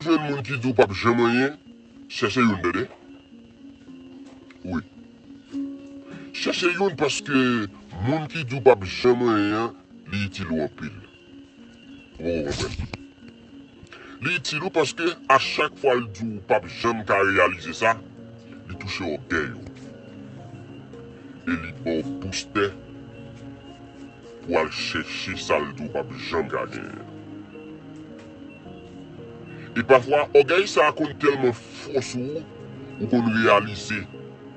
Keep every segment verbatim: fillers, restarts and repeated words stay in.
jwenn moun ki di w p ap janm anyen, chèche youn, tande. Wi. Chèche youn, paske moun ki di w p ap janm anyen an, li itil ou anpil. Ou poko konprann. Li itil ou paske a chak fwa l di w p ap janm ka reyalize sa, li touche ògèy ou. E li ba w boustè pou w al chèche sa l di w p ap janm ka genyen. E pafwa, ògèy sa a konn tèlman fò sou ou, ou konn reyalize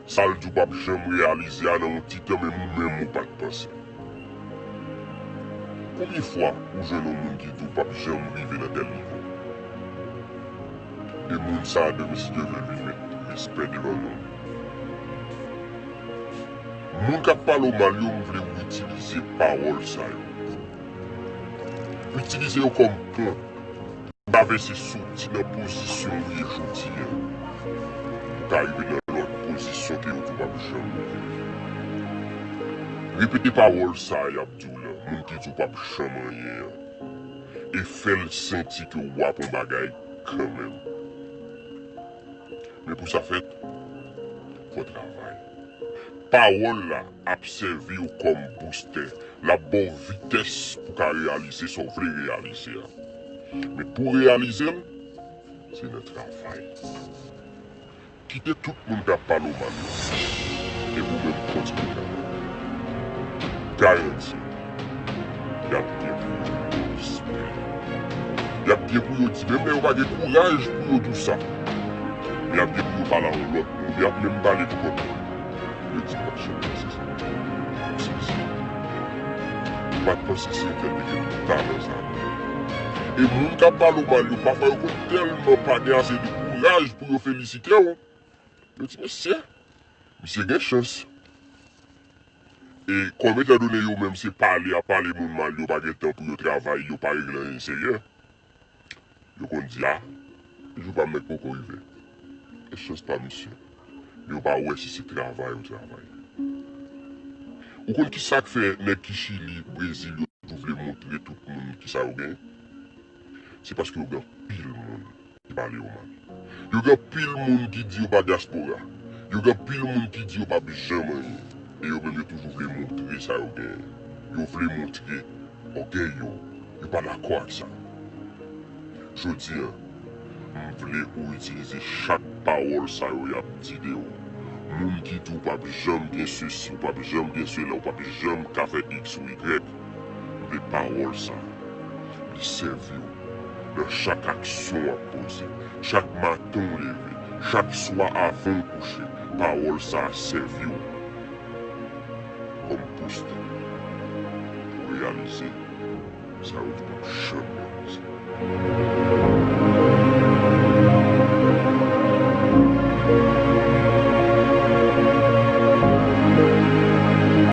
sa l di w p ap janm reyalize a nan yon ti tan, menm ou menm ou pa t panse. Konbyen fwa ou jwenn yon moun ki di w p ap janm rive nan tèl nivo? E moun sa a, demen, si Dye vle, li met respè devan non l. Moun k ap pale w mal yo, m vle w itilize pawòl sa yo. Itilize yo kòm pon. Travèse soti nan pozisyon ou ye jodi a, pou w ka rive nan lòt pozisyon ke yo di w p ap janm rive. Repete pawòl sa a y ap di w lan, moun ki di w p ap janm anyen an, e fè l santi ke w ap yon bagay kanmenm. Men pou sa fèt, fò w travay. Pawòl la ap sèvi w kòm boustè. L ap ba w vitès pou w ka reyalize sa w vle reyalize a. Men pou w reyalize l, se nan travay. Kite tout moun k ap pale w mal yo. E ou menm kontinye travay. Garanti. Y ap gen pou yo respè. Y ap gen pou yo di, menm lè yo pa gen kouraj pou yo di w sa. Men y ap gen pou yo pale a yon lòt moun. Y ap menm pale pou kòt yo. Yo di, m pa t janm panse se ou. Ou sezi. M pa t panse se entèl te gen tout talan sa. E moun k ap pale w mal yo, pafwa yo konn tèlman pa gen ase de kouraj pou yo felisite w. Yo di, mesye, misye gen chans. E kòm etandone yo menm se pale y ap pale moun mal, yo pa gen tan pou yo travay, yo pa regle anyen serye. Yo konn di, a, jou pa m mèt poko rive. E chans pa misye. Men yo pa wè si se travay ou travay. Ou konn ki sa k fè nèg ki Chili, Brezil, yo toujou vle montre tout moun ki sa yo genyen? Se paske yo gen anpil moun ki pale yo mal. Yo gen anpil moun ki di yo pa dyaspora. Yo gen anpil moun ki di yo p ap janm anyen. E yo menm yo toujou vle montre sa yo genyen. Yo vle montre ògèy yo. Yo pa dakò ak sa. Jodi a, m vle ou itilize chak pawòl sa yo y ap di de ou. Moun ki di w p ap janm gen sesi, w p ap janm gen sela, w p ap janm ka fè iks ou igrèk. Men pawòl sa, li sèvi w nan chak aksyon w ap poze, chak maten w leve, chak swa avan w kouche. Pawòl sa a sèvi w kòm boustè pou w reyalize sa yo di w p ap janm reyalize.